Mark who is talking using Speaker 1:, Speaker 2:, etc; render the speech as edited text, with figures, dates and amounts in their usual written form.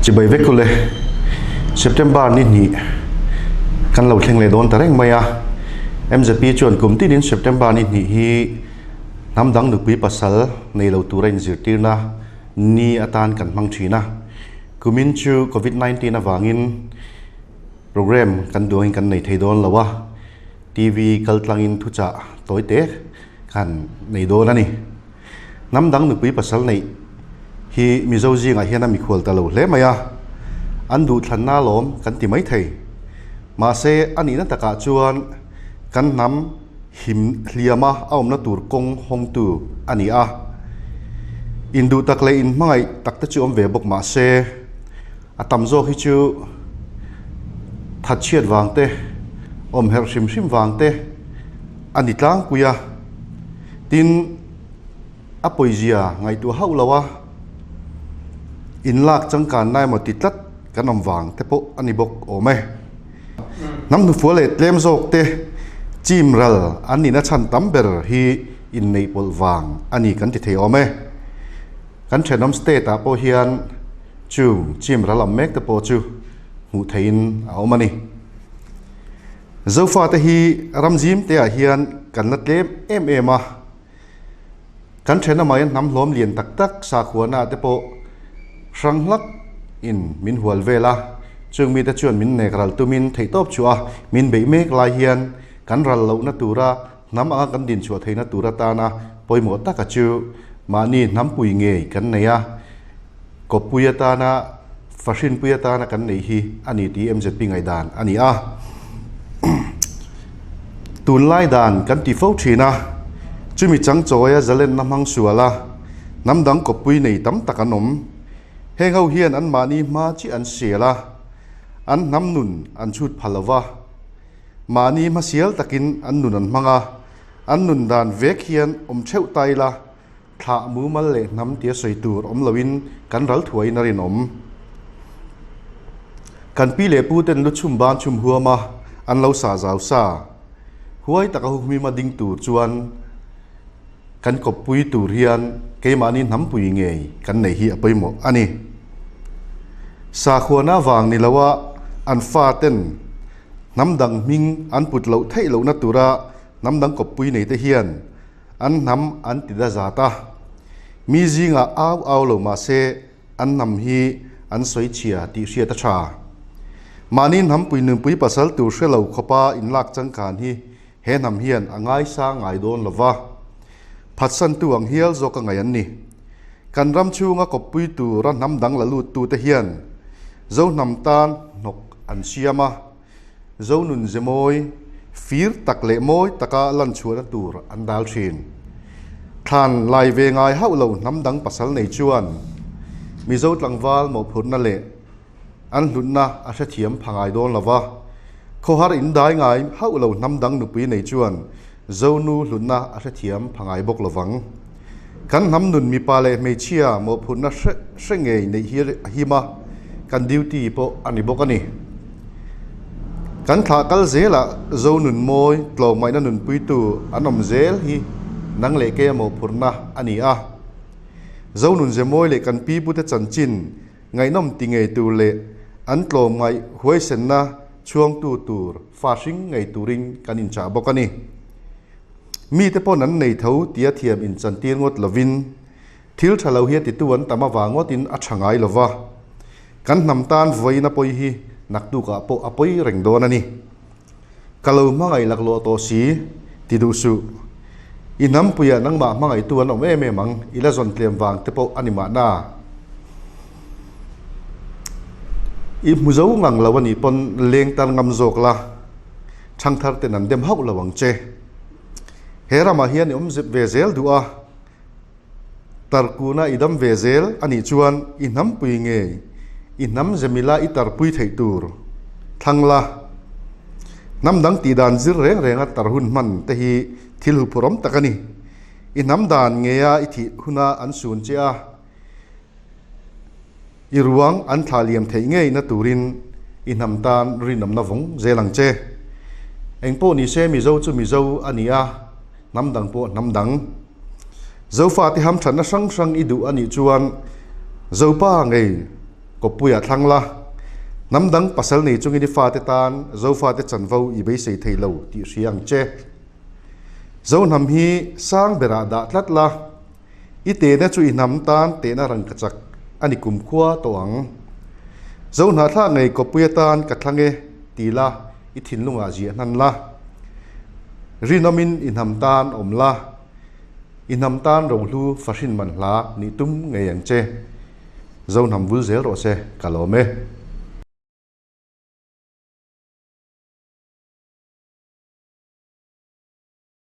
Speaker 1: Chibai vek ule, September ni hnih kan lo thleng leh dawn ta reng mai a, MZP chuan kum tinin September ni hnih hi hnam dang nupui pasal nei lo tura inzirtirna ni atan kan hmang thin a, kumin chu Covid 19 avangin program kan duangin kan nei thei dawn lo a, TV kal tlangin thuchah tawi te kan nei dawn a ni. Hnam dang nupui pasal neih hi Mizo zingah hian a mikhual ta lo hle mai a, an duhthlanna alawm kan ti mai thei. Mahse, a nihna takah chuan kan hnam him hliama a awmna tur kawng hawngtu a ni a. Induh tak leh inhmangaih tak te chu awm ve bawk mahse, a tam zawk hi chu thatchhiat vang te, awmherh hrim hrim vang te a ni tlangpui a. Tin, a pawizia ngaihtuah hauh lo a, inlak changkanna emaw ti tlat kan awm vang te pawh a ni bawk awm e. Hnam hnufual leh tlem zawk te chim ral an nihna chhan tam ber hi inneih pawlh vang a ni kan ti thei awm e. Kan thenawm state ah pawh hian chung chim ral awm mek te pawh chu hmuh theihin a awm a ni. Zofate hi ram zim te ah hian kan la tlem em em a, kan then amah hian hnam hlawm lian tak tak sakhuana ah te pawh hrang hlak in min hual vel a, chung mite chuan min nek ral tumin theihtawp chhuah a min beih mek lai hian kan ral lohna tura hnam anga kan din chhuah theihna tur atana pawimawh taka chu mahni hnampui ngei kan nei a, kawppui atana Fahrinpui atana kan neih hi a ni tih MZP ngaihdan a ni a. Tunlai dan kan ti fo thin a, chumi changchawia zalenna hmang sual a, hnam dang kawppui nei tam tak an awm. Heng ho hian anmahni hma chiah an sial a, an hnam nun an chhut pha lo va. Mahni hmasial takin an nun an hmang a, an nun dan vek hian awm theuh ta ila, Thlah mumal leh hnam tia sawi tur awm loin kan ral thuaiin a rinawm. Kan pi leh pu ten lu chhum ban chhum huam a, an lo sah zau sa. Huai taka huhmima ding tur chuan kan kawppui tur hian keimahni hnampui ngei kan neih hi a pawimawh a ni. Sakhuana vang ni loa an fa ten hnam dang hming an put loh theih lohna tura hnam dang kawppui nei te hian An hnam an ti da zat a, mi zingah au au lo mah se an hnam hi an sawi chhia tih hriat a tha. Mahni hnampui nunpui pasal tur hre lo khawpa inlak changkan hi he hnam hian a ngaisa ngai dawn lo va, phatsantu ang hial zawk a ngaih an ni. Kan ram chhunga kawppui tura hnam dang la luttute hian Zo hnam tan hnawk an siam a, Zonun ze mawi, fir tak leh mawi taka lan chhuahna tur an dal thin. Thlan lai ve ngai hauh lo hnam dang pasal nei chuan Mizo tlangval mawhphurhna leh an hlutna a hrethiam pha ngai dawn lo va, khawhar in dai ngai hauh lo hnam dang nupui nei chuan Zonu hlutna a hrethiam pha ngai bawk lo vang. Kan hnam nun mipa leh hmeichhia mawhphurhna hre hre ngei neih hi a him a, kan duty pawh a ni bawk a ni. Kan thlah kal zelah Zo nun mawi tlawmngaihna nunpuitu an awm zel hi nang leh keia mawhphurhna a ni a. Zo nun ze mawi leh kan pi pute chanchin ngaihnawm ti ngei tur leh an tlawmngaih huaisenna chhuangtu tur fa hring ngei turin kan inchah bawk a ni. Mite pawn an nei tho tia thiam inchantir ngawt lovin, thil tha lo hi a titu an tam avang ngawtin a tha ngai lova, kan hnam tan vawiin a pawi hi naktukah pawh a pawi reng dawn a ni. Ka lo hmangaih laklawh tawh si, ti duh suh. I hnampuiah nangmah hmangaihtu an awm em em ang, i la zawn tlem vang te pawh a ni mahna. I hmu zo ngang lo a nih pawn leng tan ngam zawk la. Thangthar ten an dem hauh lo ang che. He ramah hian i awm ve zel duh a, tarkuna i dam ve zel a nih chuan i hnampui ngei, i hnam zemila i tarpui theih tur thlang la. Hnam dang tih dan zir reng renga tar hun hman te hi thil huphurhawm tak a ni. I hnam dan ngeia i thih huna an sun che a, I ruang an thlah liam theih ngeina turin i hnam tan rinawmna vawng zel ang che. Engpawh ni se Mizo chu Mizo a ni a, hnam dang pawh hnam dang. Zofate hamthatna hrang hrang i duh a nih chuan Zopa ngei Kawppuiah thlang la, hnam dang pasal nei chungin i fate tan Zofate chanvo i beisei thei lo tih hria ang che. Zohnam hi sang berah dah tlat la, i tehna chu i hnam tan tehna rangkachak a ni kumkhua tawh ang. Zohnahthlak ngei kawppui atan ka thlang e ti la, i thinlungah ziah hnan la. Rinawmin i hnam tan awm la. I hnam tan rohlu fahrin man hla nih tum ngei ang che. Zo hnam vul zel rawh se, ka lawm e.